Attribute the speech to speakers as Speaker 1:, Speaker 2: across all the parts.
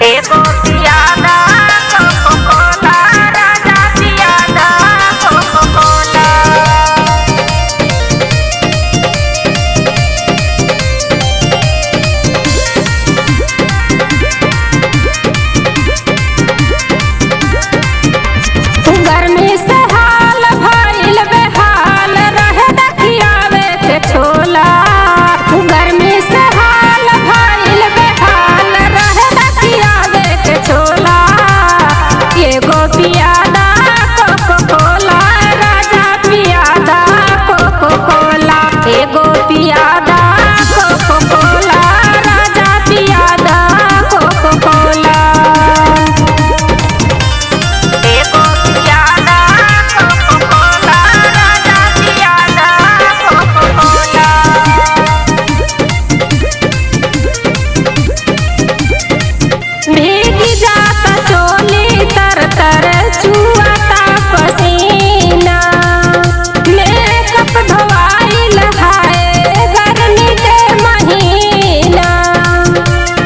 Speaker 1: एगो पियादा कोको कोला, राजा पियादा कोको कोला। गर्मी से हाल भइल बेहाल, रहे दखियावे के छोला। गर्मी से हाल भइल बेहाल, रहे दखियावे के छोला। एगो पियादा कोको कोला, राजा पियादा कोको कोला। एगो पियादा कोको कोला, राजा पियादा कोको कोला। एगो पियादा कोको कोला, राजा पियादा कोको कोला। भीग जाता चोली तर तर चुआता पसीना, मेकअप धोवाइल हाय गर्मी के महीना,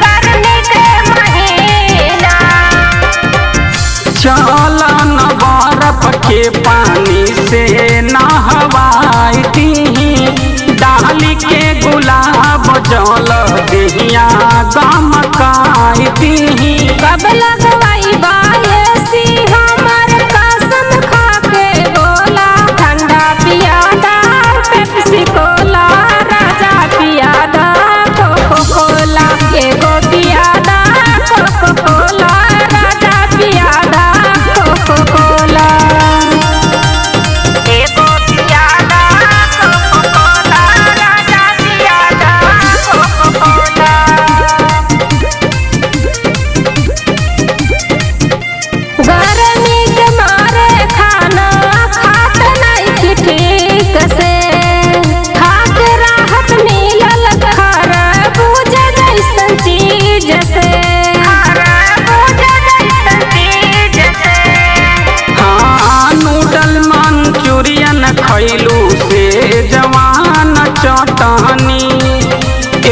Speaker 1: गर्मी के महीना।
Speaker 2: चलन बर्फ के पानी से नहवाई, डाली के गुलाब जल दहिया गमकाई।
Speaker 1: कब लगवाई बायसी हमर कसम खा के बोला, ठंडा पियादा पेप्सी कोला, राजा पियादा कोको कोला। एगो पियादा कोको कोला, राजा पियादा कोको कोला। एगो पियादा कोको कोला, राजा पियादा कोको कोला। गर्मी के मारे खाना खात नहीं ठीक से, खाक राहत मिलल खरबूज जैसन चीज से, खरबूज जैसन चीज से।
Speaker 2: हाँ, नूडल मंचूरियन खैलू से जवान चटनी,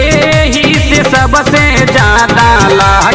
Speaker 2: एही से सबसे ज्यादा लागे।